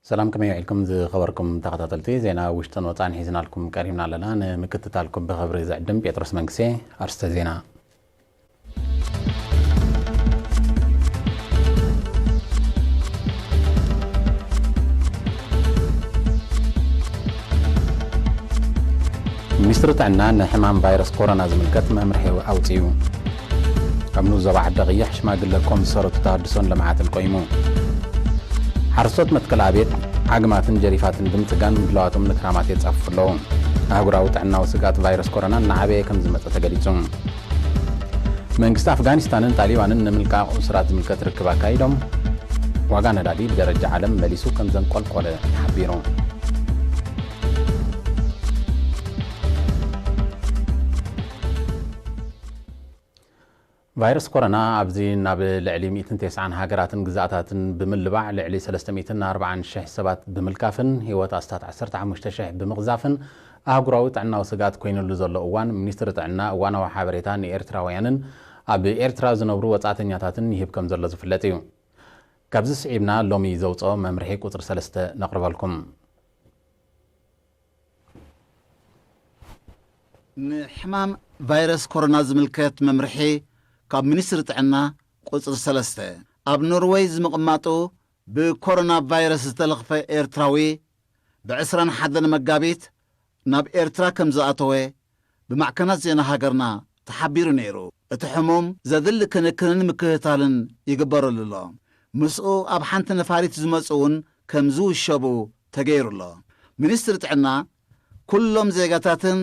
ሰላም፣ ከመይ ውዒልኩም ዝኸበርኩም ተኸታተልቲ? ዜና ውሽጥን ወጻእን ሒዝናልኩም ቀሪብና ኣለና። ንምክትታልኩም ብኽብሪ ዝዕድም ጴጥሮስ መንግሴ። ኣርስተ ዜና። ሚኒስትሪ ጥዕና ንሕማም ቫይረስ ኮሮና ዝምልከት መምርሒ ኣውጺኡ። ኣብ ንኡስ ዞባ ዓዲ ቀይሕ ሽማግለ ኮም ዝሰረቱ ተሃድሶን ልምዓትን ቆይሙ። ሓረስቶት መትከል ኣቤት ዓግማትን ጀሪፋትን ብምጽጋን ምድላዋቶም ንክራማት የጻፍፉ ኣለዉ። ኣህጉራዊ ጥዕናዊ ስግኣት ቫይረስ ኮሮና እናዓበየ ከም ዝመጸ ተገሊጹ። መንግስቲ ኣፍጋኒስታንን ጣሊባንን ንምልቃቕ እሱራት ዝምልከት ርክብ ኣካይዶም። ዋጋ ነዳዲ ብደረጃ ዓለም መሊሱ ከም ዘንቆልቆለ ተሓቢሩ። ቫይረስ ኮሮና ኣብዚ ናብ ልዕሊ ሚእትን ተስዓን ሃገራትን ግዝኣታትን ብምልባዕ ልዕሊ ሰለስተ ሚእትን ኣርባዓን ሽሕ ሰባት ብምልካፍን ህይወት ኣስታት ዓሰርተ ሓሙሽተ ሽሕ ብምቕዛፍን ኣህጉራዊ ጥዕናዊ ስግኣት ኮይኑሉ ዘሎ እዋን፣ ሚኒስትሪ ጥዕና እዋናዊ ሓበሬታ ንኤርትራውያንን ኣብ ኤርትራ ዝነብሩ ወጻእተኛታትን ይህብ ከም ዘሎ ዝፍለጥ እዩ። ካብዚ ስዒብና ሎሚ ዘውጽኦ መምርሒ ቁጽሪ ሰለስተ ነቕርበልኩም። ንሕማም ቫይረስ ኮሮና ዝምልከት መምርሒ ካብ ሚኒስትሪ ጥዕና ቁጽሪ ሰለስተ። ኣብ ኖርወይ ዝምቕማጡ ብኮሮና ቫይረስ ዝተለኽፈ ኤርትራዊ ብዕስራን ሓደን መጋቢት ናብ ኤርትራ ከም ዝኣተወ ብማዕከናት ዜና ሃገርና ተሓቢሩ ነይሩ። እቲ ሕሙም ዘድሊ ክንክንን ምክትታልን ይግበረሉ ኣሎ። ምስኡ ኣብ ሓንቲ ነፋሪት ዝመጹ እውን ከም ዝውሸቡ ተገይሩ ኣሎ። ሚኒስትሪ ጥዕና ኩሎም ዜጋታትን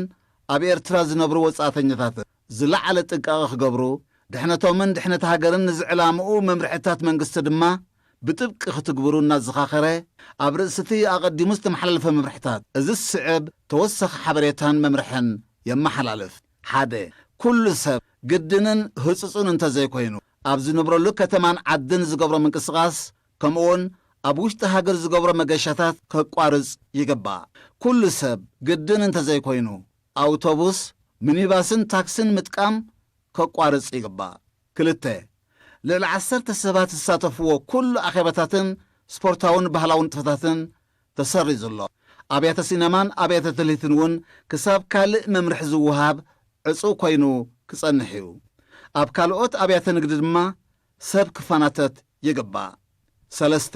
ኣብ ኤርትራ ዝነብሩ ወጻእተኛታትን ዝለዓለ ጥንቃቐ ክገብሩ፣ ድሕነቶምን ድሕነት ሃገርን ንዝዕላምኡ መምርሕታት መንግስቲ ድማ ብጥብቂ ክትግብሩ እናዘኻኸረ፣ ኣብ ርእሲ እቲ ኣቐዲሙ ዝተመሓላለፈ መምርሕታት እዚ ዝስዕብ ተወሳኺ ሓበሬታን መምርሕን የመሓላልፍ። ሓደ፣ ኩሉ ሰብ ግድንን ህጹጽን እንተዘይኮይኑ፣ ኣብ ዝነብረሉ ከተማን ዓድን ዝገብሮ ምንቅስቓስ፣ ከምኡውን ኣብ ውሽጢ ሃገር ዝገብሮ መገሻታት ከቋርጽ ይግባእ። ኩሉ ሰብ ግድን እንተዘይኮይኑ፣ ኣውቶቡስ፣ ሚኒባስን ታክስን ምጥቃም ከቋርጽ ይግባእ። ክልተ፣ ልዕሊ ዓሰርተ ሰባት ዝሳተፍዎ ኩሉ ኣኼባታትን ስፖርታውን ባህላውን ንጥፈታትን ተሰሪዙ ኣሎ። ኣብያተ ሲነማን ኣብያተ ትልሂትን እውን ክሳብ ካልእ መምርሒ ዝወሃብ ዕጹው ኮይኑ ክጸንሕ እዩ። ኣብ ካልኦት ኣብያተ ንግዲ ድማ ሰብ ክፈናተት ይግባእ። ሰለስተ፣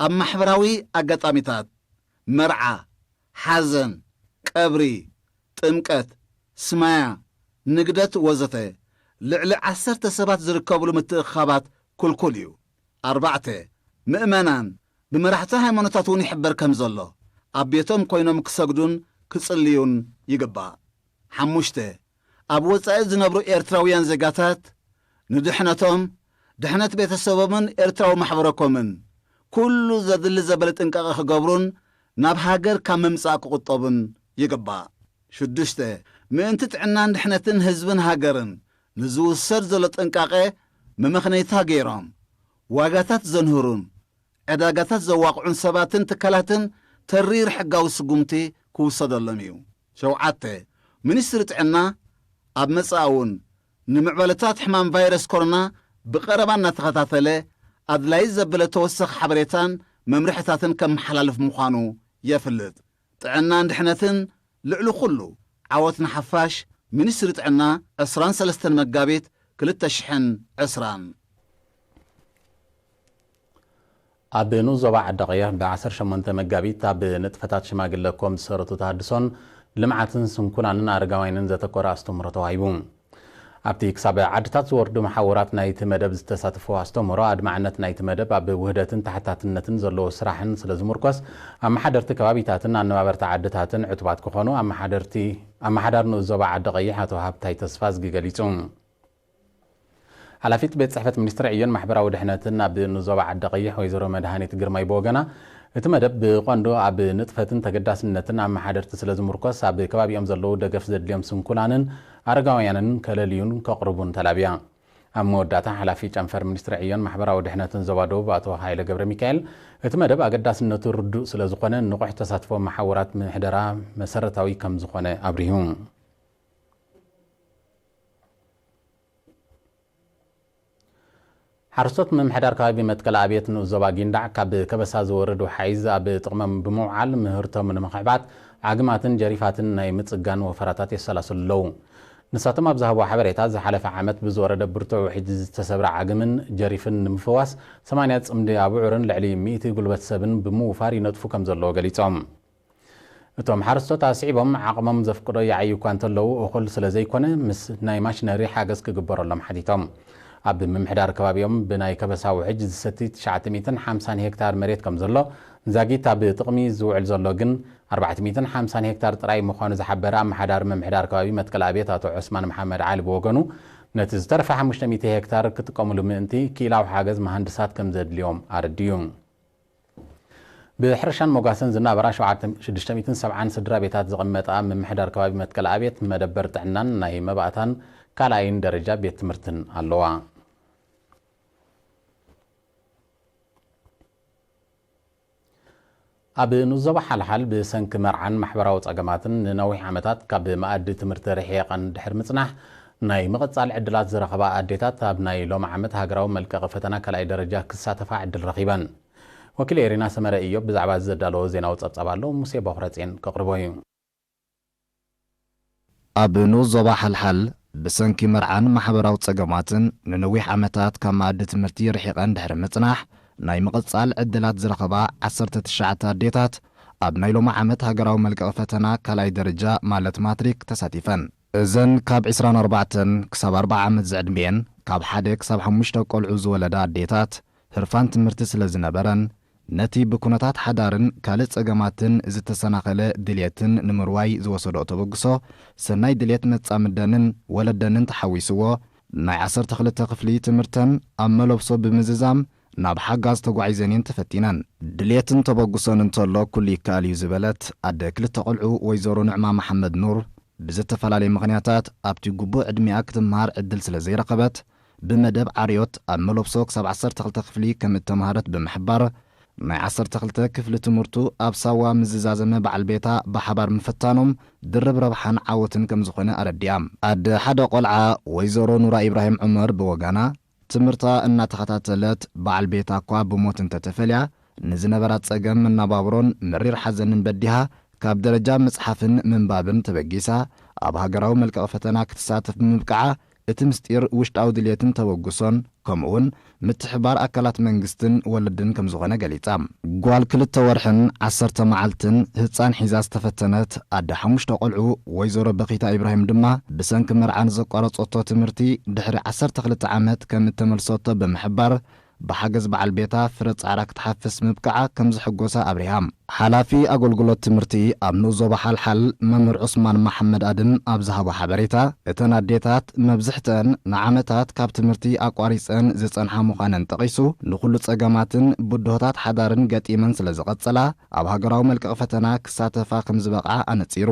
ኣብ ማሕበራዊ ኣጋጣሚታት፣ መርዓ፣ ሓዘን፣ ቀብሪ፣ ጥምቀት፣ ስማያ፣ ንግደት ወዘተ ልዕሊ ዓሰርተ ሰባት ዝርከብሉ ምትእኽኻባት ክልኩል እዩ። ኣርባዕተ፣ ምእመናን ብመራሕቲ ሃይማኖታት እውን ይሕበር ከም ዘሎ፣ ኣብ ቤቶም ኮይኖም ክሰግዱን ክጽልዩን ይግባእ። ሓሙሽተ፣ ኣብ ወጻኢ ዝነብሩ ኤርትራውያን ዜጋታት ንድሕነቶም፣ ድሕነት ቤተሰቦምን ኤርትራዊ ማሕበረኮምን ኩሉ ዘድሊ ዘበለ ጥንቃቐ ክገብሩን ናብ ሃገር ካብ ምምጻእ ክቑጠቡን ይግባእ። ሽዱሽተ፣ ምእንቲ ጥዕናን ድሕነትን ህዝብን ሃገርን ንዝውሰድ ዘሎ ጥንቃቐ መመኽነይታ ገይሮም ዋጋታት ዘንህሩን ዕዳጋታት ዘዋቕዑን ሰባትን ትካላትን ተሪር ሕጋዊ ስጉምቲ ክውሰደሎም እዩ። ሸውዓተ፣ ሚኒስትሪ ጥዕና ኣብ መጻኢ እውን ንምዕባለታት ሕማም ቫይረስ ኮሮና ብቐረባ እናተኸታተለ ኣድላዪ ዘበለ ተወሳኺ ሓበሬታን መምርሕታትን ከመሓላልፍ ምዃኑ የፍልጥ። ጥዕናን ድሕነትን ልዕሊ ኩሉ። ዓወት ንሓፋሽ። ሚኒስትሪ ጥዕና። ዕስራን ሰለስተን መጋቢት ክልተ ሽሕን ዕስራን። ኣብ ንኡስ ዞባ ዓዲ ቀይሕ ብዓሰርተ ሸሞንተ መጋቢት ኣብ ንጥፈታት ሽማግለ ኮም ዝሰረቱ ተሃድሶን ልምዓትን ስንኩላንን ኣረጋውያንን ዘተኮረ ኣስተምህሮ ተዋሂቡ። ኣብቲ ክሳብ ዓድታት ዝወርዱ መሓውራት ናይቲ መደብ ዝተሳተፍዎ ኣስተምህሮ፣ ኣድማዕነት ናይቲ መደብ ኣብ ውህደትን ተሓታትነትን ዘለዎ ስራሕን ስለ ዝምርኮስ፣ ኣመሓደርቲ ከባቢታትን ኣነባበርቲ ዓድታትን ዕቱባት ክኾኑ፣ ኣመሓደርቲ ኣመሓዳሪ ንኡስ ዞባ ዓዲ ቀይሕ ኣቶ ሃብታይ ተስፋዝጊ ገሊጹ። ሓላፊት ቤት ጽሕፈት ሚኒስትሪ ዕዮን ማሕበራዊ ድሕነትን ኣብ ንኡስ ዞባ ዓዲ ቀይሕ ወይዘሮ መድሃኒት ግርማይ ብወገና፣ እቲ መደብ ብቐንዱ ኣብ ንጥፈትን ተገዳስነትን ኣመሓደርቲ ስለ ዝምርኮስ፣ ኣብ ከባቢኦም ዘለዉ ደገፍ ዘድልዮም ስንኩላንን ኣረጋውያንን ከለልዩን ከቕርቡን ተላብያ። ኣብ መወዳእታ፣ ሓላፊ ጨንፈር ሚኒስትሪ ዕዮን ማሕበራዊ ድሕነትን ዞባ ደቡብ ኣቶ ሃይለ ገብረ ሚካኤል፣ እቲ መደብ ኣገዳስነቱ ርዱእ ስለ ዝኾነ፣ ንቑሕ ተሳትፎ መሓውራት ምሕደራ መሰረታዊ ከም ዝኾነ ኣብሪሁ። ሓረስቶት ምምሕዳር ከባቢ መትከል ኣብየት ንኡስ ዞባ ጊንዳዕ ካብ ከበሳ ዝወርድ ወሓይዝ ኣብ ጥቕሞም ብምውዓል ምህርቶም ንምኽዕባት ዓግማትን ጀሪፋትን ናይ ምጽጋን ወፈራታት የሰላስሉ ኣለዉ። ንሳቶም ኣብ ዝሃብዎ ሓበሬታ፣ ዝሓለፈ ዓመት ብዝወረደ ብርቱዕ ውሕጅ ዝተሰብረ ዓግምን ጀሪፍን ንምፍዋስ ሰማንያ ጽምዲ ኣቡዑርን ልዕሊ ሚእቲ ጉልበት ሰብን ብምውፋር ይነጥፉ ከም ዘለዉ ገሊጾም። እቶም ሓረስቶት ኣስዒቦም፣ ዓቕሞም ዘፍቅዶ ይዓዩ እኳ እንተለዉ፣ እኹል ስለ ዘይኮነ ምስ ናይ ማሽነሪ ሓገዝ ክግበረሎም ሓቲቶም። ኣብ ምምሕዳር ከባቢኦም ብናይ ከበሳ ውሕጅ ዝሰቲ ትሽዓተ ሚእትን ሓምሳን ሄክታር መሬት ከም ዘሎ፣ ዛጊት ኣብ ጥቕሚ ዝውዕል ዘሎ ግን ኣርባዕተ ሚእትን ሓምሳን ሄክታር ጥራይ ምዃኑ ዝሓበረ ኣመሓዳሪ ምምሕዳር ከባቢ መትከል ኣብየት ኣቶ ዑስማን መሓመድ ዓሊ ብወገኑ፣ ነቲ ዝተረፈ ሓሙሽተ ሚእቲ ሄክታር ክጥቀምሉ ምእንቲ ክኢላዊ ሓገዝ መሃንድሳት ከም ዘድልዮም ኣረዲኡ። ብሕርሻን ሞጋስን ዝናበራ ሸውዓተ፣ ሽዱሽተ ሚእትን ሰብዓን ስድራ ቤታት ዝቕመጣ ምምሕዳር ከባቢ መትከል ኣብየት መደበር ጥዕናን ናይ መባእታን ካልኣይን ደረጃ ቤት ትምህርትን ኣለዋ። ኣብ ንኡስ ዞባ ሓልሓል ብሰንኪ መርዓን ማሕበራዊ ጸገማትን ንነዊሕ ዓመታት ካብ መኣዲ ትምህርቲ ርሒቐን ድሕሪ ምጽናሕ፣ ናይ ምቕጻል ዕድላት ዝረኸባ ኣዴታት ኣብ ናይ ሎሚ ዓመት ሃገራዊ መልቀቒ ፈተና ካልኣይ ደረጃ ክሳተፋ ዕድል ረኺበን። ወኪል ኤሪና ሰመረ ኢዮብ ብዛዕባ እዚ ዘዳለዎ ዜናዊ ጸብጻብ ኣሎ፣ ሙሴ ቦኽረጼን ከቕርቦ እዩ። ኣብ ንኡስ ዞባ ሓልሓል ብሰንኪ መርዓን ማሕበራዊ ጸገማትን ንነዊሕ ዓመታት ካብ መኣዲ ትምህርቲ ርሒቐን ድሕሪ ምጽናሕ፣ ናይ ምቕጻል ዕድላት ዝረኸባ ዓሰርተ ትሽዓተ ኣዴታት ኣብ ናይ ሎሚ ዓመት ሃገራዊ መልቀቒ ፈተና ካልኣይ ደረጃ ማለት ማትሪክ ተሳቲፈን። እዘን ካብ ዕስራን ኣርባዕተን ክሳብ ኣርብዓ ዓመት ዝዕድሚኤን ካብ ሓደ ክሳብ ሓሙሽተ ቆልዑ ዝወለዳ ኣዴታት፣ ህርፋን ትምህርቲ ስለ ዝነበረን፣ ነቲ ብኩነታት ሓዳርን ካልእ ጸገማትን ዝተሰናኸለ ድልየትን ንምርዋይ ዝወሰድኦ ተበግሶ፣ ሰናይ ድልየት መጻምደንን ወለደንን ተሓዊስዎ፣ ናይ ዓሰርተ ክልተ ክፍሊ ትምህርተን ኣብ መለብሶ ብምዝዛም ናብ ሓጋዝ ተጓዒዘን እየን ተፈቲነን። ድልየትን ተበግሶን እንተሎ ኩሉ ይከኣል እዩ ዝበለት ኣደ ክልተ ቆልዑ ወይዘሮ ንዕማ መሓመድ ኑር፣ ብዝተፈላለየ ምኽንያታት ኣብቲ ግቡእ ዕድሚኣ ክትምሃር ዕድል ስለ ዘይረኸበት፣ ብመደብ ዓርዮት ኣብ መለብሶ ክሳብ ዓሰርተ ክልተ ክፍሊ ከም እተምሃረት ብምሕባር፣ ናይ ዓሰርተ ክልተ ክፍሊ ትምህርቱ ኣብ ሳዋ ምስ ዝዛዘመ በዓል ቤታ ብሓባር ምፍታኖም ድርብ ረብሓን ዓወትን ከም ዝኾነ ኣረዲኣ። ኣደ ሓደ ቆልዓ ወይዘሮ ኑራ ኢብራሂም ዑመር ብወገና፣ ትምህርታ እናተኸታተለት፣ በዓል ቤታ እኳ ብሞት እንተተፈልያ፣ ንዝነበራ ጸገም መናባብሮን መሪር ሓዘንን በዲሃ፣ ካብ ደረጃ ምጽሓፍን ምንባብን ተበጊሳ፣ ኣብ ሃገራዊ መልቀቒ ፈተና ክትሳተፍ ብምብቃዓ፣ እቲ ምስጢር ውሽጣዊ ድልየትን ተበግሶን፣ ከምኡውን ምትሕባር ኣካላት መንግስትን ወለድን ከም ዝኾነ ገሊጻ። ጓል ክልተ ወርሕን ዓሰርተ መዓልትን ህጻን ሒዛ ዝተፈተነት ኣደ ሓሙሽተ ቆልዑ ወይዘሮ በኺታ ኢብራሂም ድማ፣ ብሰንኪ መርዓ ንዘቋረጾቶ ትምህርቲ ድሕሪ ዓሰርተ ክልተ ዓመት ከም እተመልሰቶ ብምሕባር፣ ብሓገዝ በዓል ቤታ ፍረ ጻዕራ ክትሓፍስ ምብቃዓ ከም ዘሐጎሳ ኣብሪሃ። ሓላፊ ኣገልግሎት ትምህርቲ ኣብ ንኡስ ዞባ ሓልሓል መምህር ዑስማን መሓመድ ኣድም ኣብ ዝሃቦ ሓበሬታ፣ እተን ኣዴታት መብዝሕተን ንዓመታት ካብ ትምህርቲ ኣቋሪጸን ዝጸንሓ ምዃነን ጠቒሱ፣ ንኹሉ ጸገማትን ብድሆታት ሓዳርን ገጢመን ስለ ዝቐጸላ፣ ኣብ ሃገራዊ መልቀቒ ፈተና ክሳተፋ ከም ዝበቕዓ ኣነጺሩ።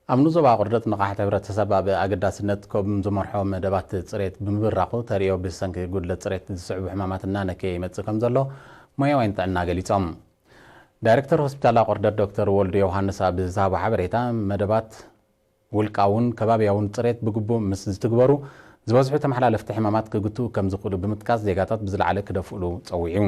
ኣብ ንኡስ ዞባ ኣቑርደት ንቕሓት ሕብረተሰብ ኣብ ኣገዳስነት ከም ዝመርሖ መደባት ጽሬት ብምብራኹ፣ ተርእዮ ብሰንኪ ጉድለት ጽሬት ዝስዕቡ ሕማማት እናነከየ ይመጽእ ከም ዘሎ ሞያውያን ጥዕና ገሊጾም። ዳይሬክተር ሆስፒታል ኣቑርደት ዶክተር ወልዱ ዮሃንስ ኣብ ዝሃቦ ሓበሬታ፣ መደባት ውልቃውን ከባብያውን ጽሬት ብግቡእ ምስ ዝትግበሩ፣ ዝበዝሑ ተመሓላለፍቲ ሕማማት ክግትኡ ከም ዝኽእሉ ብምጥቃስ፣ ዜጋታት ብዝለዓለ ክደፍእሉ ጸዊዑ።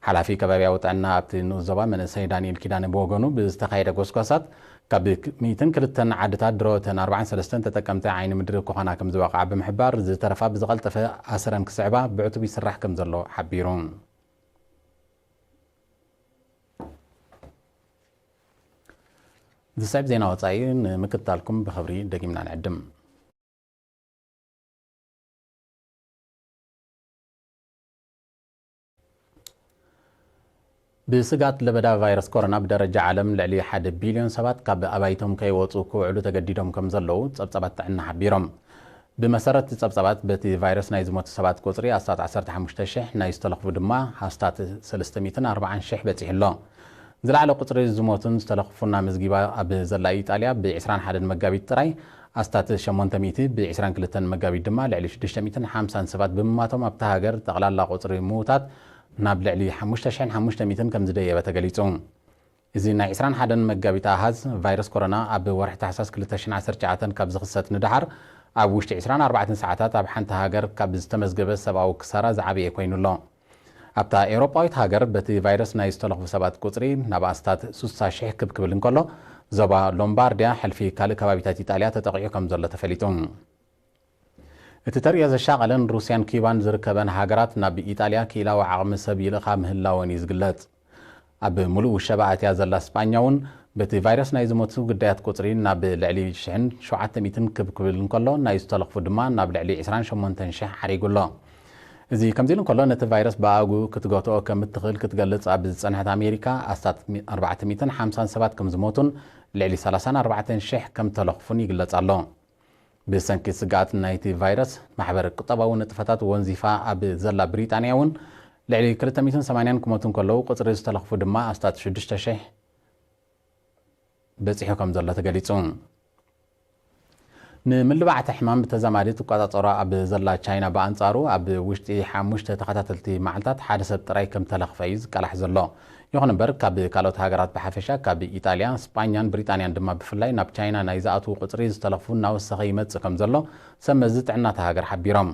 ሓላፊ ከባብያዊ ጥዕና ኣብቲ ንኡስ ዞባ መንእሰይ ዳንኤል ኪዳነ ብወገኑ፣ ብዝተኻየደ ጎስጓሳት ካብ ሚእትን ክልተን ዓድታት ድሮ እተን ኣርባዓን ሰለስተን ተጠቀምቲ ዓይኒ ምድሪ ክኾና ከም ዝበቕዓ ብምሕባር፣ ዝተረፋ ብዝቐልጠፈ ኣሰረን ክስዕባ ብዕቱብ ይስራሕ ከም ዘሎ ሓቢሩ። ዝስዕብ ዜና ወጻኢ ንምክትታልኩም ብኽብሪ ደጊምና ንዕድም። ብስግኣት ለበዳ ቫይረስ ኮሮና ብደረጃ ዓለም ልዕሊ ሓደ ቢልዮን ሰባት ካብ ኣባይቶም ከይወጹ ክውዕሉ ተገዲዶም ከም ዘለዉ ጸብጻባት ጥዕና ሓቢሮም። ብመሰረት ጸብጻባት፣ በቲ ቫይረስ ናይ ዝሞቱ ሰባት ቁጽሪ ኣስታት ዓሰርተ ሓሙሽተ ሽሕ፣ ናይ ዝተለኽፉ ድማ ኣስታት ሰለስተ ሚእትን ኣርባዓን ሽሕ በጺሑ ኣሎ። ዝለዓለ ቁጽሪ ዝሞቱን ዝተለኽፉን ኣመዝጊባ ኣብ ዘላ ኢጣልያ፣ ብ ዕስራን ሓደን መጋቢት ጥራይ ኣስታት ሸሞንተ ሚእቲ፣ ብ ዕስራን ክልተን መጋቢት ድማ ልዕሊ ሽዱሽተ ሚእትን ሓምሳን ሰባት ብምማቶም፣ ኣብታ ሃገር ጠቕላላ ቁጽሪ ምዉታት ናብ ልዕሊ ሓሙሽተ ሽሕን ሓሙሽተ ሚእትን ከም ዝደየበ ተገሊጹ። እዚ ናይ ዕስራን ሓደን መጋቢት ኣሃዝ ቫይረስ ኮሮና፣ ኣብ ወርሒ ታሕሳስ ክልተ ሽሕን ዓሰርተ ትሽዓተን ካብ ዝኽሰት ንደሓር፣ ኣብ ውሽጢ ዕስራን ኣርባዕተን ሰዓታት ኣብ ሓንቲ ሃገር ካብ ዝተመዝገበ ሰብኣዊ ክሳራ ዝዓበየ ኮይኑ ኣሎ። ኣብታ ኤውሮጳዊት ሃገር በቲ ቫይረስ ናይ ዝተለኽፉ ሰባት ቁጽሪ ናብ ኣስታት ሱሳ ሽሕ ክብ ክብል እንከሎ፣ ዞባ ሎምባርድያ ሕልፊ ካልእ ከባቢታት ኢጣልያ ተጠቒዑ ከም ዘሎ ተፈሊጡ። እቲ ተርእዮ ዘሻቐለን ሩስያን ኪባን ዝርከበን ሃገራት ናብ ኢጣልያ ክኢላዊ ዓቕሚ ሰብ ይልእኻ ምህላወን እዩ ዝግለጽ። ኣብ ምሉእ ውሸባ ኣትያ ዘላ ስጳኛ እውን በቲ ቫይረስ ናይ ዝሞቱ ግዳያት ቁጽሪ ናብ ልዕሊ ሽሕን ሸውዓተ ሚእትን ክብ ክብል እንከሎ፣ ናይ ዝተለኽፉ ድማ ናብ ልዕሊ ዕስራን ሸሞንተን ሽሕ ዓሪጉ ኣሎ። እዚ ከምዚ ኢሉ እንከሎ፣ ነቲ ቫይረስ ብኣግኡ ክትገትኦ ከም እትኽእል ክትገልጽ ኣብ ዝጸንሐት ኣሜሪካ ኣስታት ኣርባዕተ ሚእትን ሓምሳን ሰባት ከም ዝሞቱን ልዕሊ ሰላሳን ኣርባዕተን ሽሕ ከም ተለኽፉን ይግለጽ ኣሎ። ብሰንኪ ስግኣት ናይቲ ቫይረስ ማሕበረ ቁጠባዊ ንጥፈታት ወንዚፋ ኣብ ዘላ ብሪጣንያ እውን ልዕሊ ክልተ ሚእትን ሰማንያን ክሞቱ እንከለዉ፣ ቁጽሪ ዝተለኽፉ ድማ ኣስታት ሽዱሽተ ሽሕ በጺሑ ከም ዘሎ ተገሊጹ። ንምልባዕቲ ሕማም ብተዛማዲ ትቆጻጸሮ ኣብ ዘላ ቻይና ብኣንጻሩ ኣብ ውሽጢ ሓሙሽተ ተኸታተልቲ መዓልታት ሓደ ሰብ ጥራይ ከም ተለኽፈ እዩ ዝቃላሕ ዘሎ። ይኹን እምበር ካብ ካልኦት ሃገራት ብሓፈሻ ካብ ኢጣልያ፣ ስጳኛን ብሪጣንያን ድማ ብፍላይ ናብ ቻይና ናይ ዝኣትዉ ቁጽሪ ዝተለኽፉ እናወሰኸ ይመጽእ ከም ዘሎ ሰብ መዚ ጥዕና እታ ሃገር ሓቢሮም።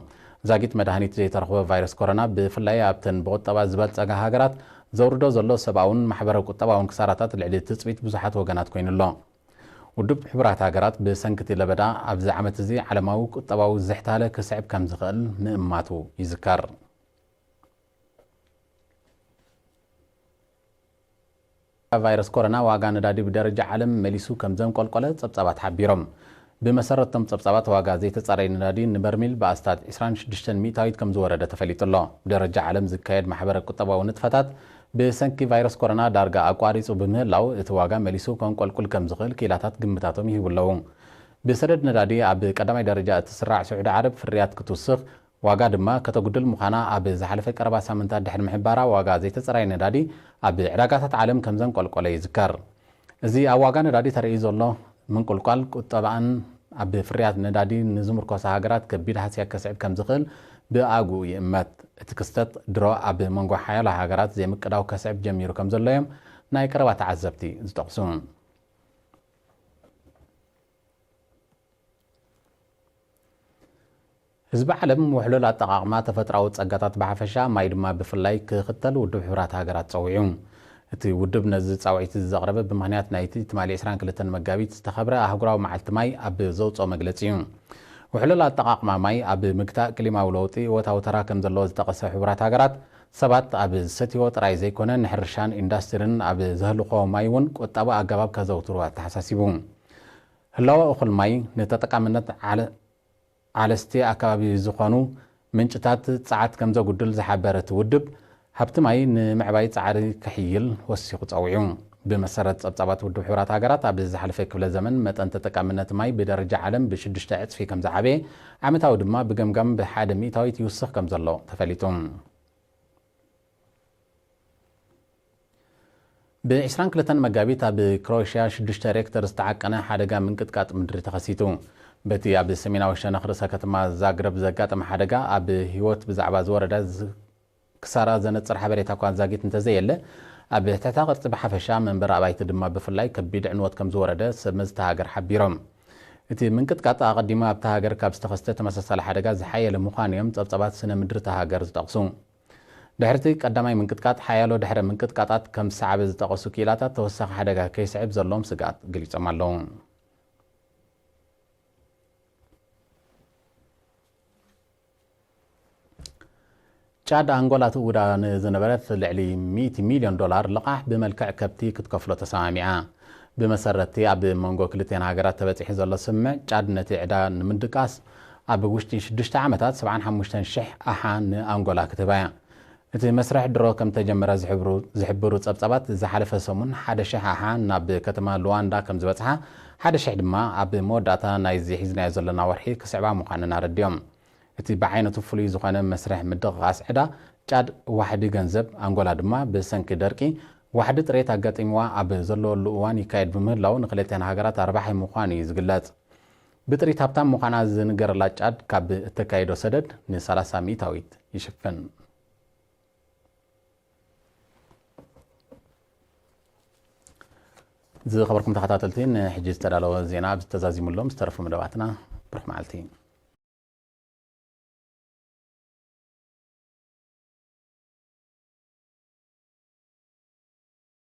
ዛጊት መድሃኒት ዘይተረኽቦ ቫይረስ ኮሮና ብፍላይ ኣብተን ብቁጠባ ዝበልጸጋ ሃገራት ዘውርዶ ዘሎ ሰብኣውን ማሕበረ ቁጠባውን ክሳራታት ልዕሊ ትጽቢት ብዙሓት ወገናት ኮይኑ ኣሎ። ውድብ ሕቡራት ሃገራት ብሰንኪ እቲ ለበዳ ኣብዚ ዓመት እዚ ዓለማዊ ቁጠባዊ ዝሕታለ ክስዕብ ከም ዝኽእል ምእማቱ ይዝከር። ቫይረስ ኮሮና ዋጋ ነዳዲ ብደረጃ ዓለም መሊሱ ከም ዘንቆልቆለ ጸብጻባት ሓቢሮም። ብመሰረት እቶም ጸብጻባት ዋጋ ዘይተጻረየ ነዳዲ ንበርሚል ብኣስታት ዕስራን ሽዱሽተን ሚእታዊት ከም ዝወረደ ተፈሊጡ ኣሎ። ብደረጃ ዓለም ዝካየድ ማሕበረ ቁጠባዊ ንጥፈታት ብሰንኪ ቫይረስ ኮሮና ዳርጋ ኣቋሪጹ ብምህላው እቲ ዋጋ መሊሱ ከንቆልቁል ከም ዝኽእል ክኢላታት ግምታቶም ይህቡ ኣለዉ። ብሰደድ ነዳዲ ኣብ ቀዳማይ ደረጃ እትስራዕ ስዑዲ ዓረብ ፍርያት ክትውስኽ ዋጋ ድማ ከተጉድል ምዃና ኣብ ዝሓለፈ ቀረባ ሳምንታት ድሕሪ ምሕባራ ዋጋ ዘይተጸራየ ነዳዲ ኣብ ዕዳጋታት ዓለም ከም ዘንቆልቆለ ይዝከር። እዚ ኣብ ዋጋ ነዳዲ ተርእዩ ዘሎ ምንቁልቋል ቁጠባኣን ኣብ ፍርያት ነዳዲ ንዝምርኮሳ ሃገራት ከቢድ ሃስያ ከስዕብ ከም ዝኽእል ብኣግኡ ይእመት። እቲ ክስተት ድሮ ኣብ መንጎ ሓያሎ ሃገራት ዘይምቅዳው ከስዕብ ጀሚሩ ከም ዘሎ እዮም ናይ ቀረባ ተዓዘብቲ ዝጠቕሱ። ህዝቢ ዓለም ውሕሉል ኣጠቓቕማ ተፈጥራዊ ጸጋታት ብሓፈሻ፣ ማይ ድማ ብፍላይ ክኽተል ውድብ ሕቡራት ሃገራት ጸዊዑ። እቲ ውድብ ነዚ ጻውዒት እዚ ዘቕረበ ብምኽንያት ናይቲ ትማሊ ዕስራን ክልተን መጋቢት ዝተኸብረ ኣህጉራዊ መዓልቲ ማይ ኣብ ዘውጽኦ መግለጺ እዩ። ውሕሉል ኣጠቓቕማ ማይ ኣብ ምግታእ ክሊማዊ ለውጢ እወታዊ ተራ ከም ዘለዎ ዝጠቐሰ ሕቡራት ሃገራት፣ ሰባት ኣብ ዝሰትይዎ ጥራይ ዘይኮነ ንሕርሻን ኢንዳስትሪን ኣብ ዘህልኾ ማይ እውን ቁጠባዊ ኣገባብ ከዘውትሩ ኣተሓሳሲቡ። ህላወ እኹል ማይ ንተጠቃምነት ዓለ-፣ ዓለስቲ ኣከባቢ ዝኾኑ ምንጭታት ጸዓት ከም ዘጉድል ዝሓበረ እቲ ውድብ፣ ሃብቲ ማይ ንምዕባይ ጻዕሪ ክሕይል ወሲኹ ጸዊዑ። ብመሰረት ጸብጻባት ውድብ ሕቡራት ሃገራት፣ ኣብ ዝሓለፈ ክፍለ ዘመን መጠን ተጠቃምነት ማይ ብደረጃ ዓለም ብሽዱሽተ ዕጽፊ ከም ዝዓበየ፣ ዓመታዊ ድማ ብገምጋም ብሓደ ሚእታዊት ይውስኽ ከም ዘሎ ተፈሊጡ። ብ ዕስራን ክልተን መጋቢት ኣብ ክሮኤሽያ ሽዱሽተ ሬክተር ዝተዓቀነ ሓደጋ ምንቅጥቃጥ ምድሪ ተኸሲቱ። በቲ ኣብ ሰሜናዊ ሸነኽ ርእሰ ከተማ ዛግረብ ዘጋጠመ ሓደጋ ኣብ ህይወት ብዛዕባ ዝወረደ ዝ-፣ ክሳራ ዘነጽር ሓበሬታ እኳ ዛጊት እንተዘየለ፣ ኣብ ትሕተ ቅርጺ ብሓፈሻ መንበሪ ኣባይቲ ድማ ብፍላይ ከቢድ ዕንወት ከም ዝወረደ ሰብ መዚ እታ ሃገር ሓቢሮም። እቲ ምንቅጥቃጥ ኣቐዲሙ ኣብታ ሃገር ካብ ዝተኸስተ ተመሳሳሊ ሓደጋ ዝሓየለ ምዃኑ እዮም ጸብጻባት ስነ ምድሪ እታ ሃገር ዝጠቕሱ። ድሕሪ እቲ ቀዳማይ ምንቅጥቃጥ፣ ሓያሎ ድሕረ ምንቅጥቃጣት ከም ዝሰዓበ ዝጠቐሱ ክኢላታት፣ ተወሳኺ ሓደጋ ከይስዕብ ዘለዎም ስግኣት ገሊጾም ኣለዉ። ጫድ ኣንጎላ ትእውዳ ንዝነበረት ልዕሊ ሚእቲ ሚልዮን ዶላር ልቓሕ ብመልክዕ ከብቲ ክትከፍሎ ተሰማሚዓ። ብመሰረት'ቲ ኣብ መንጎ ክልቲኣን ሃገራት ተበጺሑ ዘሎ ስምምዕ፣ ጫድ ነቲ ዕዳ ንምድቃስ ኣብ ውሽጢ ሽዱሽተ ዓመታት ሰብዓን ሓሙሽተን ሽሕ ኣሓ ንኣንጎላ ክትህባ እያ። እቲ መስርሕ ድሮ ከም ተጀመረ ዝሕብሩ፣ ዝሕብሩ ጸብጻባት፣ ዝሓለፈ ሰሙን ሓደ ሽሕ ኣሓ ናብ ከተማ ሉዋንዳ ከም ዝበጽሓ፣ ሓደ ሽሕ ድማ ኣብ መወዳእታ ናይዚ ሒዝናዮ ዘለና ወርሒ ክስዕባ ምዃነን ኣረዲኦም። እቲ ብዓይነቱ ፍሉይ ዝኾነ መስርሕ ምድቕቓስ ዕዳ፣ ጫድ ዋሕዲ ገንዘብ፣ ኣንጎላ ድማ ብሰንኪ ደርቂ ዋሕዲ ጥሬት ኣጋጢምዋ ኣብ ዘለወሉ እዋን ይካየድ ብምህላው፣ ንክልቲኣን ሃገራት ኣርባሒ ምዃኑ እዩ ዝግለጽ። ብጥሪት ሃብታም ምዃና ዝንገረላ ጫድ፣ ካብ እተካይዶ ሰደድ ንሰላሳ ሚእታዊት ይሽፍን። ዝኸበርኩም ተኸታተልቲ፣ ንሕጂ ዝተዳለወ ዜና ኣብዚ ተዛዚሙ ኣሎ። ምስ ተረፉ መደባትና ብሩኽ መዓልቲ።